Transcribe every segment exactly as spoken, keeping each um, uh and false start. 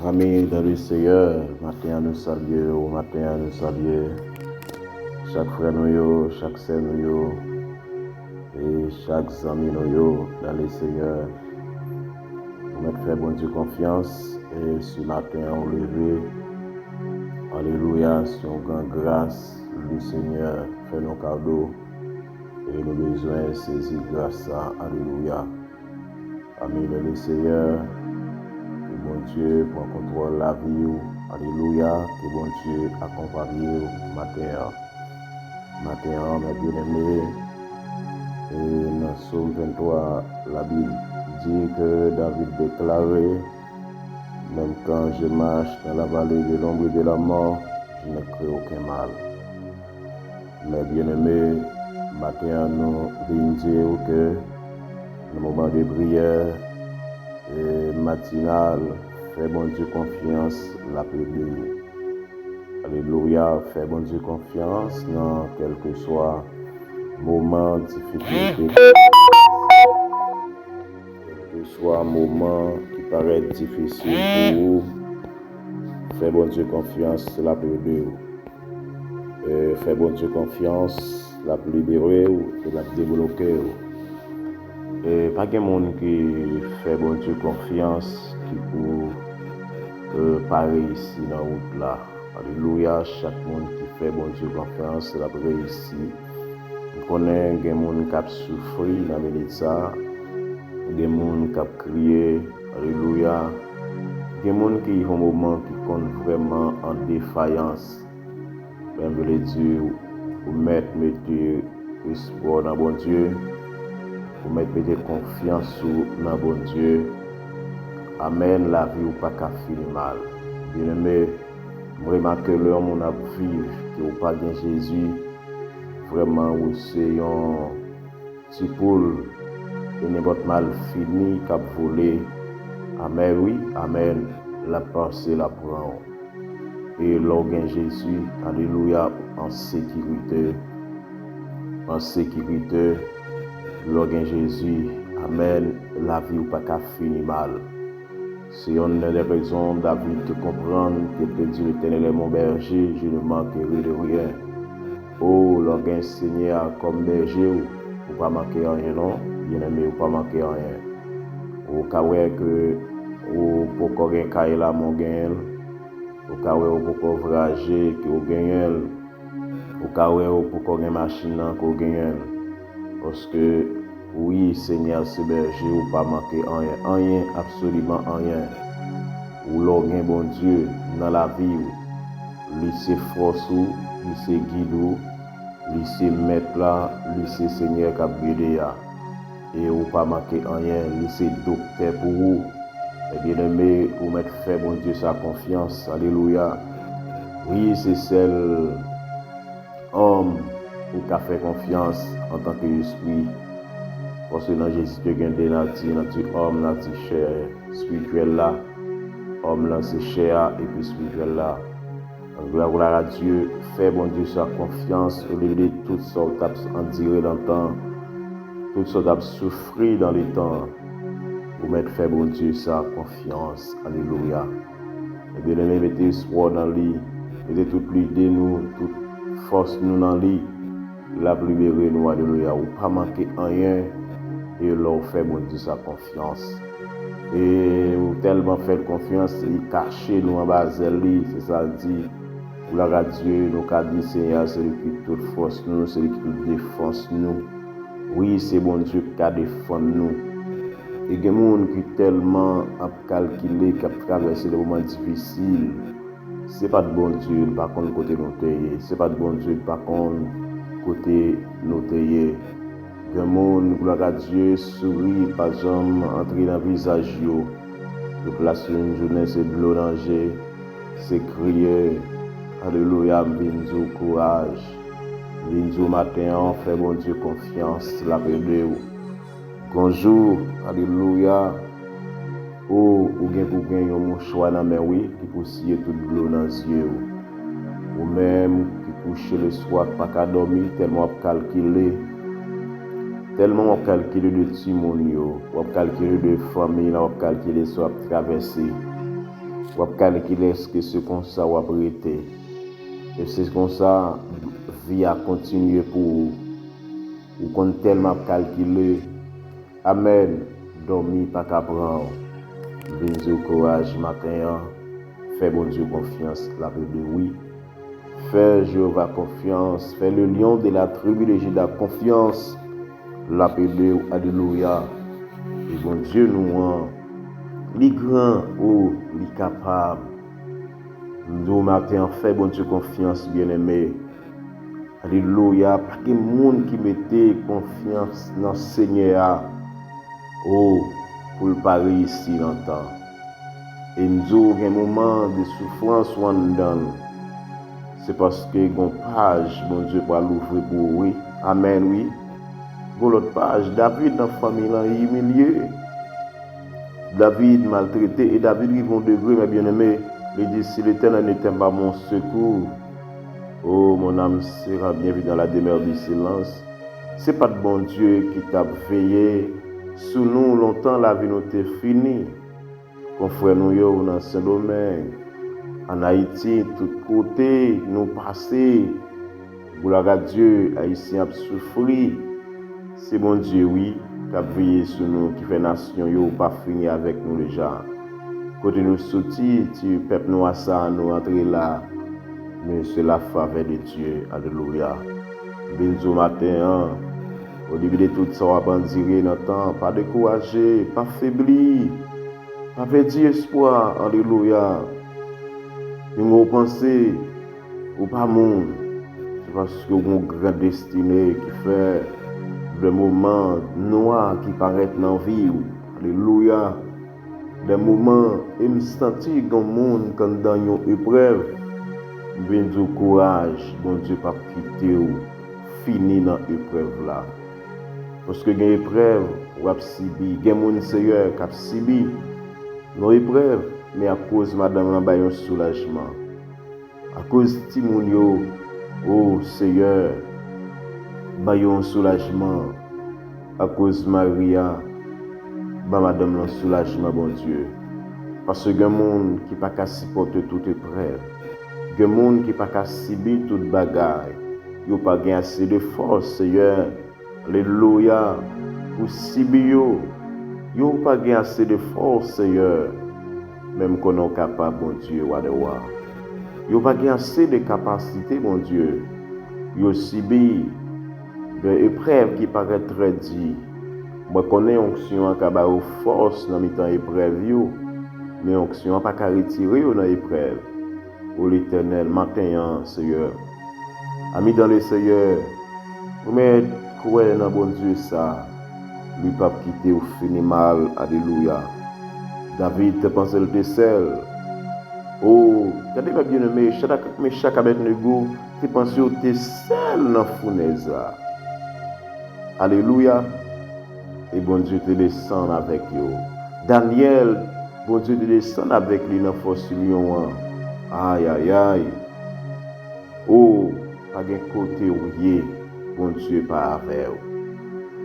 Ami dans le Seigneur, maten an nou salye w, maten an nou salye chak frè nou yo, chak sè nou yo, e chak zanmi nou yo dans le Seigneur. Nou mèt fè Bondye konfyans, e si maten an ou leve, alelouya, se yon gran gras le Seigneur fè nou kado, e nou bezwen sezi gras sa, alelouya. Ami dans le Seigneur, ke Bondye pran kontwòl lavi w. Alelouya, ke Bondye akonpanye w maten an. Maten an, mes bien-aimés, e nan Sòm venntwa, Labib di ke David deklare, même quand je marche dans la vallée de l'ombre et de la mort, je ne crains aucun mal. Mes bien-aimés, maten an nou vin di w ke nan moman de priyè, e, matinal, fè Bondye konfyans, l ap ede w. Alelouya, fè Bondye konfyans nan kèlkeswa moman difikilte, kèlkeswa moman ki parèt difisil pou ou, fè Bondye konfyans, l ap ede w. E, fè Bondye konfyans, l ap libere w e l ap debloke w. E pa gen moun ki fè Bondye konfyans ki pou, e, pa reyisi nan wout la. Alelouya, chak moun ki fè Bondye konfyans, l ap reyisi. M konnen gen moun k ap soufri nan minit sa, gen moun k ap kriye, alelouya. Gen moun ki rive yon moman ki konn vrèman an defayans. Men m vle di w, ou mèt mete espwa w nan Bondye, ou mèt mete konfyans ou nan Bondye. Amèn, lavi w pa ka fini mal. Byeneme, m remake lè yon moun ap viv ke ou pa gen Jezi, vrèman ou se yon ti poul, e nenpòt malfini k ap vole, amèn wi, amèn, l ap panse l ap pran w. E lè w gen Jezi, alelouya, ou an sekirite, an sekirite. Lè w gen Jezi, amèn, lavi w pa ka fini mal. Se yonn nan de rezon David te konprann ke l te di, L'Éternel est mon berger, je ne manquerai de rien. O, lè w gen Senyè a kòm bèje w, ou pa manke anyen non, byeneme, ou pa manke anyen. Ou ka wè ke ou poko gen kay la, men w genyen l. Ou ka wè ou poko vwayaje, ke w genyen l. Ou ka wè ou poko gen machin nan, ke w genyen l. Paske, wi, Senyè se bèje, ou pa manke anyen, anyen, absoliman anyen. Ou lè w gen Bondye nan lavi w, li se fòs ou, li se gid ou, li se mèt la, li se Senyè k ap gide a. E ou pa manke anyen, li se doktè pou ou. Men byeneme, ou mèt fè Bondye sa konfyans, alelouya. Wi, se sèl òm ou ka fè konfyans antanke espri. Paske nan Jezi te gen de nati, nati òm, nati chè espirityèl la. Òm lan se chè a, epi espirityèl la. Glwa, glwa a Dye, fè Bondye sa konfyans, olye de tout sa w t ap andire lontan, tout sa w t ap soufri nan letan, ou mèt fè Bondye sa konfyans. Alelouya. E byeneme, mete espwa w nan li, mete tout lide nou, tout fòs nou nan li. L ap libere nou, alelouya. Ou pa manke anyen, e lè w fè Bondye sa konfyans. E ou tèlman fè l konfyans, li kache nou anba zèl li, se sa l di. Glwa a Dye, nou ka di Senyè a se li ki tout fòs nou, se li ki tout defans nou. Wi, se Bondye ki ka defann nou. E gen moun ki tèlman ap kalkile, k ap travèse de moman difisil. Se pa t Bondye, li pa konn kote nou te ye. Se pa t Bondye, li pa konn kote nou te ye. Gen moun, glwa a Dye, souri pa janm antre nan vizaj yo. Yo plas yon jounen se dlo nan je, se kriye. Alelouya, m vin di w kouraj. M vin di w maten an, fè Bondye konfyans, l ap ede w. Gon jou, alelouya, o, ou gen pou gen yon mouchwa nan men w, wi, ki pou siye tout dlo nan zye w. Ou menm ki kouche leswa, pa ka dòmi, tèlman w ap kalkile, tèlman w ap kalkile de timoun yo, w ap kalkile de fanmi la, w ap kalkile sa w ap travèse. W ap kalkile èske se konsa w ap rete. E se konsa, vi a kontinye pou ou. Ou konn tèlman ap kalkile. Amèn. Dòmi pa ka pran w. M vin di w kouraj maten an. Fè Bondye konfyans, l ap ede w, wi. Fè Jewova konfyans. Fè le Lion de la tribi de Jida konfyans. L ap ede w. Alelouya. E Bondye nou an, li gran, o, li kapab. M di w maten an, fè Bondye konfyans, byeneme. Alelouya. Pa gen moun ki mete konfyans nan Senyè a, o, pou l pa reyisi nan tan. E m di w, gen moman de soufrans ou anndan l. Se paske gon paj Bondye pral ouvri pou ou, wi. Amèn, wi. Gon lòt paj, David nan fanmi l an imilye. David maltrete, e David rive yon degre, mes bien-aimés, li di, si Letènèl n'était pas mon secours, oh, mon âme sera bien vite dans la demeure du silence. Se pa t Bondye ki t ap veye sou nou lontan, lavi nou te fini. Konfrè nou yo nan Sendomeng, ann Ayiti, tout kote nou pase, glwa a Dye, Ayisyen ap soufri. Se Bondye, wi, k ap veye sou nou, ki fè nasyon yo pa fini avèk nou deja. Kote nou soti, ti pèp nwa sa a, nou antre la, men se la favè de Dye. Alelouya. Beni w maten an. Au début de tout sa w ap andire nan tan, pa dekouraje, pa febli, pa pèdi espwa. Alelouya. Menm lè w panse ou pa moun, se paske w gen yon gran destine ki fè de moman nwa ki parèt nan vi w. Alelouya. De moman, e m santi gen moun k anndan yon eprèv, m vin di w kouraj, Bondye p ap kite w fini nan eprèv la. Paske gen eprèv w ap sibi, gen moun, Seyè, k ap sibi yon eprèv, men akoz madanm lan bay yon soulajman. Akoz timoun yo, o Seyè, ba yo yon soulajman. Akoz mari a, ba madanm lan soulajman, Bondye. Paske gen moun ki pa ka sipòte tout eprèv. Gen moun ki pa ka sibi tout bagay. Yo pa gen ase de fòs, Seyè. Alelouya. Pou sibi yo, yo pa gen ase de fòs, Seyè. Men m konnen w kapab, Bondye, Wa dè wa. Yo pa gen ase de kapasite, Bondye. Yo sibi de eprèv ki parèt trè di. Mwen konnen onksyon an ka ba yo fòs nan mitan eprèv yo, men onksyon an pa ka retire yo nan eprèv. O Letènèl, maten an, Seyè, ami dans le Seyè, ou mèt kwè nan Bondye sa, li p ap kite w fini mal. Alelouya. David te panse l te sèl. O, gade, mes bien-aimés, Chadrak, Mechak, Abèdnego te panse yo te sèl nan founèz la. Alelouya. E Bondye te desann avèk yo. Danyèl, Bondye te desann avèk li nan fòs lyon an. Ayayay. O, pa gen kote w ye, Bondye pa avè w.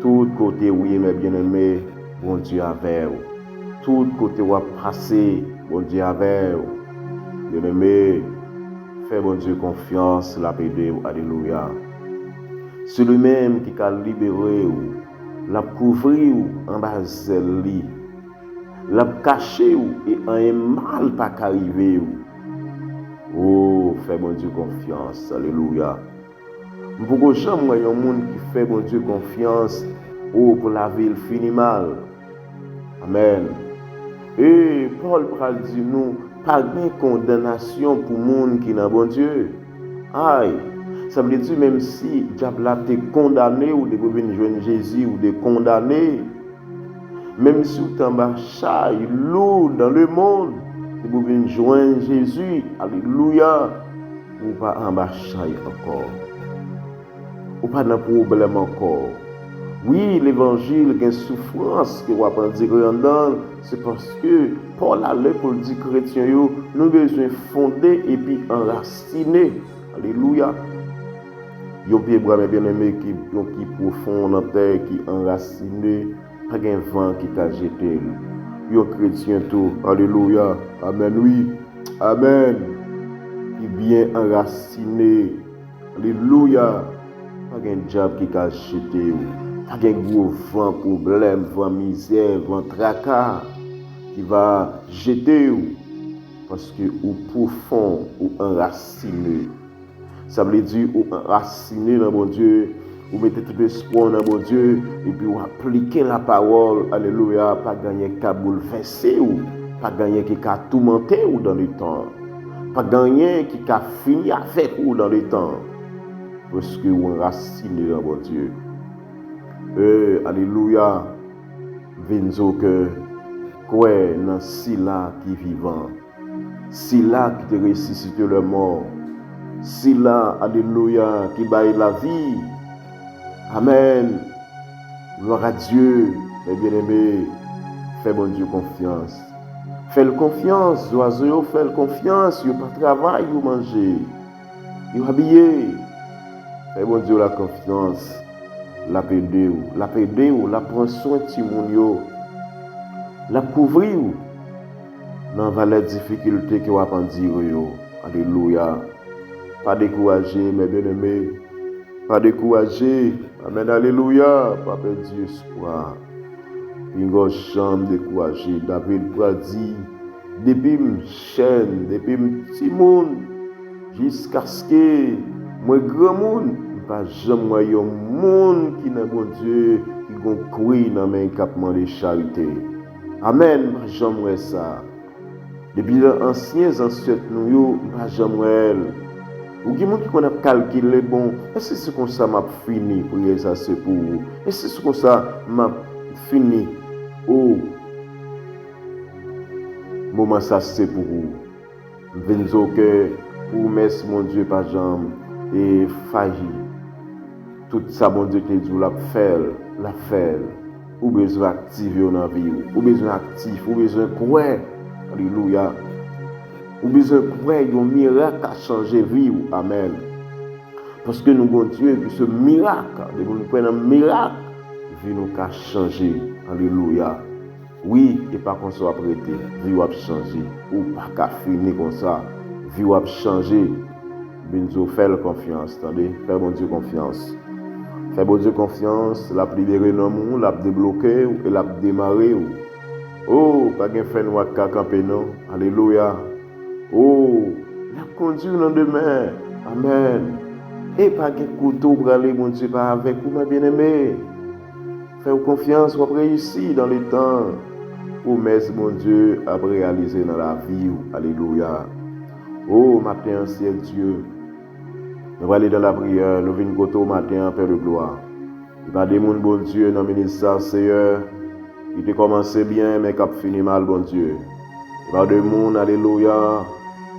Tout kote w ye, mes bien-aimés, Bondye avè w. Tout kote w ap pase, Bondye avè w. Bien-aimé, fè Bondye konfyans, l ap ede w. Alelouya. Se li menm ki ka libere w. L ap kouvri w anba zèl li. L ap kache w e anyen mal pa ka rive w. O, fè Bondye konfyans. Alelouya. M poko janm wè yon moun ki fè Bondye konfyans, o, pou lavi l fini mal. Amèn. E Pòl pral di nou, pa gen kondanasyon pou moun ki nan Bondye. Ay, sa vle di, menm si dyab la te kondane w, depi w vin jwenn Jezi, ou te kondane. Menm si w te anba chay lou dans le monde, depi w vin jwenn Jezi, alelouya, ou pa anba chay ankò. Ou pa nan pwoblèm ankò. Wi, levanjil gen soufrans ke w ap andire anndan l, se paske Pòl ale pou l di kretyen yo, nou bezwen fonde epi anrasine. Alelouya. Yon pyebwa, mes bien-aimés, ki, yon ki pwofon nan tè, ki anrasine, pa gen van ki ka jete l. Yon kretyen tou, alelouya, Amèn, wi. Amèn. Ki byen anrasine. Alelouya. Pa gen dyab ki ka jete w. Pa gen gwo van pwoblèm, van mizè, van traka ki va jete w. Paske ou pwofon, ou anrasine. Sa vle di ou anrasine nan Bondye, ou mete tout espwa w nan Bondye, epi ou aplike lapawòl, alelouya, pa gen anyen ki ka boulvèse w, pa gen anyen ki ka toumante w dan letan, pa gen anyen ki ka fini avèk ou dan letan, paske ou anrasine nan Bondye. E, alelouya, vin di w ke kwè nan sila ki vivan. Sila ki te resisite lè mò. Sila, alelouya, ki bay lavi. Amèn. Glwa a Dye. Mè byeneme, fè Bondye konfyans. Fè l konfyans. Zwazo yo fè l konfyans. Yo pa travay, yo manje. Yo abiye. Fè Bondye la konfyans. L ap ede w. L ap ede w. L ap pran swen timoun yo. L ap kouvri w nan valè difikilte ke w ap andire yo. Alelouya. Pa dekouraje, mè byeneme. Pa dekouraje. Amèn, alelouya. Pa pèdi espwa. Pinga w janm dekouraje. David pral di, depi m jèn, depi m timoun, jiskaske mwen granmoun, m pa janm wè yon moun ki nan Bondye ki gon kwi nan men k ap mande charite. Amèn, m pa janm wè sa. Depi nan ansyen zansèt nou yo, m pa janm wè l. Ou gen moun ki konn ap kalkile, bon, èske se konsa m ap fini? Priyè sa se pou ou. Èske se konsa m ap fini? O, moman sa se pou ou. M vin di w ke pwomès Bondye pa janm e fayi. Tout sa Bondye te di w l ap fè l, l ap fè l. Ou bezwen aktive yo nan vi w. Ou bezwen aktif, ou bezwen kwè. Alelouya. Ou bezwen kwè yon mirak ka chanje vi w. Amèn. Paske nou gon Dye ki se mirak. Depi nou kwè nan mirak, vi nou ka chanje. Alelouya. Wi, e pa konsa w ap rete. Vi w ap chanje. Ou pa ka fini konsa. Vi w ap chanje. Bondye, fè l konfyans, tande. Fè Bondye konfyans. Fè Bondye konfyans, l ap libere nanm ou, l ap debloke w e l ap demare w. O, pa gen fènwa k ka kanpe non. Alelouya. O, l ap kondui w nan demen. Amèn. E pa gen kote w prale, Bondye pa avèk ou, mè byeneme. Fè w konfyans, w ap reyisi dan letan. Pwomès Bondye ap reyalize nan lavi w. Alelouya. O, maten an, Seyè Dye, nou prale dan lapriyè, nou vin kote w maten an, Pè de glwa. E pa de moun, Bondye, nan minis sa, Seyè, ki te kòmanse byen, men k ap fini mal, Bondye. E pa de moun, alelouya,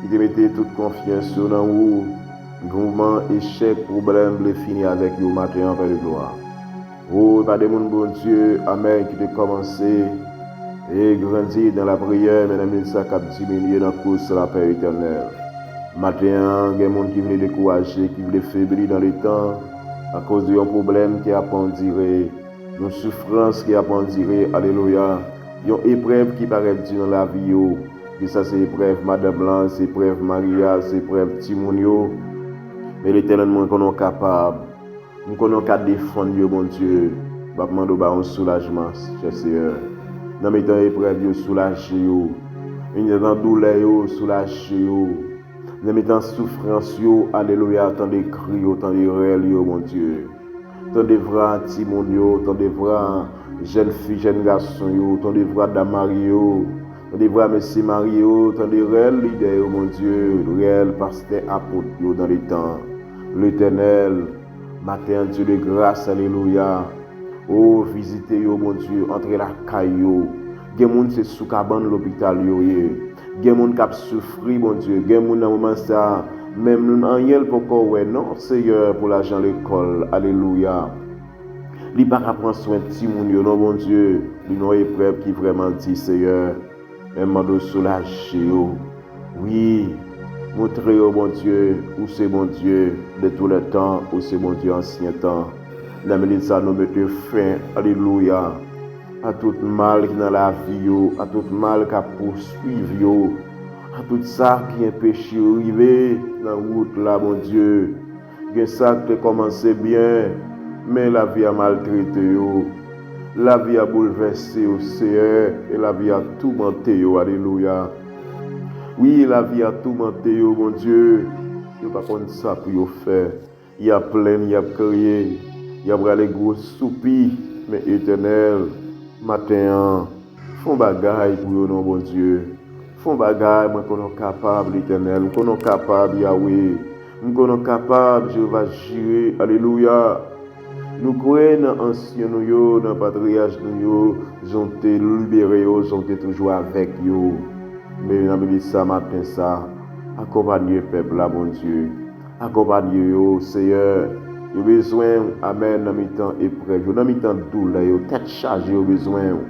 ki te mete tout konfyans yo nan ou. Mouvman echèk, pwoblèm, vle fini avèk yo maten an, Pè de glwa. O, e pa de moun, Bondye, amèn, ki te kòmanse e grandi dan lapriyè, men nan minis sa k ap diminye nan kours lapè etènèl. Maten an, gen moun ki vle dekouraje, ki vle febli dan letan, akoz de yon pwoblèm ki ap andire, yon soufrans ki ap andire, alelouya, yon eprèv ki parèt di nan lavi yo. Ke sa se eprèv madanm lan, se eprèv mari a, se eprèv timoun yo. Men Letènèl, mwen konnen w kapab. M konnen w ka defann yo, Bondye. M ap mande w ba yon soulajman, chè Seyè. Nan mitan eprèv yo, soulaje yo. Nan mitan doulè yo, soulaje yo. Nan mitan soufrans yo, alelouya, tande kri yo, tande rèl yo, Bondye. Tande vwa timoun yo, tande vwa jèn fi, jèn gason yo, tande vwa dam marye yo, tande vwa mesye marye yo, tande rèl lidè yo, Bondye, rèl pastè, apot yo dan letan. Letènèl, maten an, Dye de gras, alelouya. O, vizite yo, Bondye, antre lakay yo. Gen moun se sou kabann lopital yo ye. Gen moun k ap soufri, Bondye. Gen moun nan moman sa, menm anyen l poko wè non, Seyè, pou lajan lekòl. Alelouya. Li pa ka pran swen timoun yo non, Bondye. Li nan eprèv ki vrèman di, Seyè. Men m mande w soulaje yo. Wi, montre yo, Bondye, ou se Bondye de tou lè tan, ou se Bondye ansyen tan. Nan minit sa, nou mete fen, alelouya, a tout mal ki nan lavi yo, a tout mal k ap pouswiv yo. Tout sa ki enpeche yo rive nan wout la, Bondye. Gen sa k te kòmanse byen, men lavi a maltrete yo. Lavi a boulvèse yo, Seyè, e lavi a toumante yo. Alelouya. Wi, lavi a toumante yo, Bondye. Yo pa konn sa pou yo fè. Y ap plenn, y ap kriye, y ap rale gwo soupi, men Etènèl, maten an, fè yon bagay pou yo non, Bondye. Fè yon bagay, mwen konnen w kapab, Letènèl. M konnen w kapab, Yawe. M konnen w kapab, Jewova Jire. Alelouya. Nou kwè nan ansyen nou yo, nan patriyach nou yo, jan w te libere yo, jan w te toujou avèk yo. Men nan minit sa, maten sa, akonpanye pèp la, Bondye. Akonpanye yo, Seyè. Yo bezwen w, amèn, nan mitan eprèv yo, nan mitan doulè yo, tèt chaje, yo bezwen w.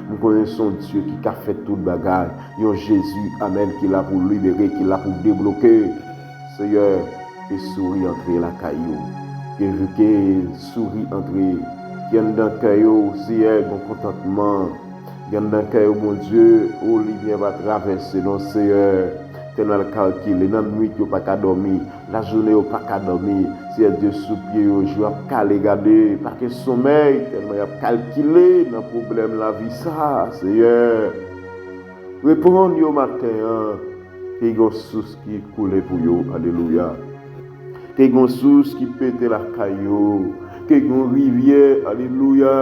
M konnen se yon Dye ki ka fè tout bagay. Yon Jezi, amèn, ki la pou libere, ki la pou debloke. Seyè, ke souri antre lakay yo. Ke, ke souri antre. Ke anndan kè yo, Seyè, gon kontantman. Ke anndan kè yo, Bondye, o, limyè va travèse non, Seyè. Tèlman l kalkile, nan nwit yo pa ka dòmi, lajounen yo pa ka dòmi. Seyè Dye, sou pye yo, je yo ap kale gade, pa gen somèy, tèlman y ap kalkile nan pwoblèm lavi sa, Seyè. Reponn yo maten an, ke gen yon sous ki koule pou yo, alelouya. Ke gen yon sous ki pete lakay yo, ke gen yon rivyè, alelouya,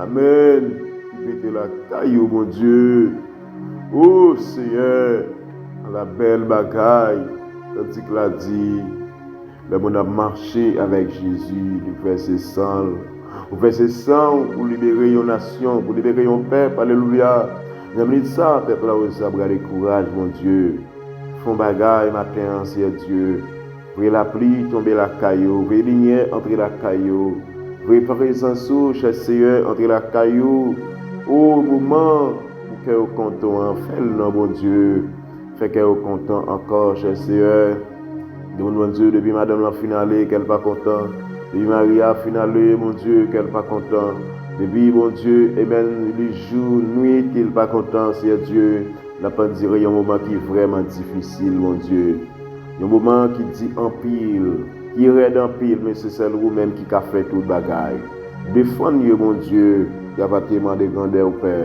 amèn, ki pete lakay yo, Bondye. O Seyè, ala bèl bagay, kantik la di, lè moun ap mache avèk Jezi, li vèse san l. Ou vèse san w pou libere yon nasyon, pou libere yon pèp. Alelouya. Nan minit sa, pèp la oze ap gade kouraj, Bondye. Fè yon bagay maten an, Seyè Dye. Voye lapli tonbe lakay yo. Voye limyè antre lakay yo. Voye prezans ou, chè Seyè, antre lakay yo. O moman pou kè yo kontan an, fè l non, Bondye. Fè kè yo kontan ankò, chè Seyè. Depi, Bondye, depi madanm lan fin ale, kè l pa kontan. Depi mari a fin ale, Bondye, kè l pa kontan. Depi, Bondye, amèn, li jou, nwit, ke l pa kontan, Seyè Dye, l ap andire yon moman ki vrèman difisil, Bondye. Yon moman ki di anpil, ki rèd anpil, men se sèl ou menm ki ka fè tout bagay. Defann yo, Bondye, depatman de grandè ou, Pè.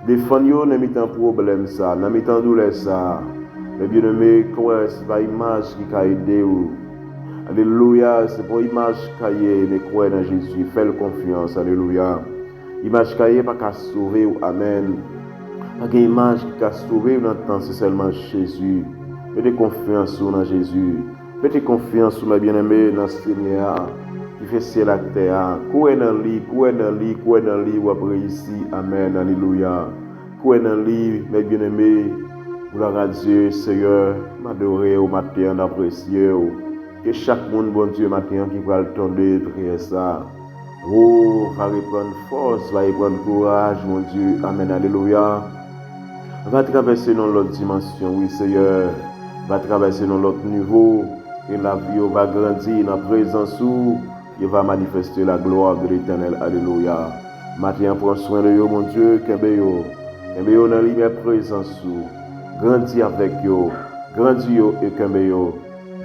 Defann yo nan mitan pwoblèm sa, nan mitan doulè sa. Men byeneme, kwè se pa imaj ki ka ede w. Alelouya, se pa yon imaj ki ka ye, men kwè nan Jezi, fè l konfyans, alelouya. Imaj ka ye pa ka sove w, amèn. Pa gen imaj ki ka sove w nan tan, se sèlman Jezi. Mete konfyans ou nan Jezi. Mete konfyans ou, men byeneme, nan Senyè a, ki fè syèl ak tè a. Kwè nan li, kwè nan li, kwè nan li, w ap reyisi. Amèn, alelouya. Kwè nan li, men byeneme. Glwa a Dye, Seyè, m adore w, maten an, m apresye w. Ke chak moun, Bondye, maten an, ki pral tande priyè sa a, o, va reprann fòs, va reprann kouraj, Bondye. Amèn, alelouya. Va travèse nan lòt dimansyon, wi, Seyè. Va travèse nan lòt nivo, e lavi yo va grandi nan prezans ou. Yo va manifeste la gloire de l'Éternel. Alelouya. Maten an, pran swen de yo, Bondye, kenbe yo. Kenbe yo nan limyè prezans ou. Grandi avèk yo. Grandi yo e kenbe yo.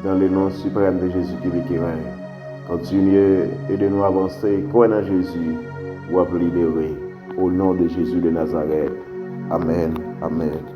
Dans le nom suprême de Jésus qui vit, qui règne. Kontinye ede nou avanse. Kwè nan Jezi, w ap libere. Au nom de Jésus de Nazareth. Amèn. Amèn.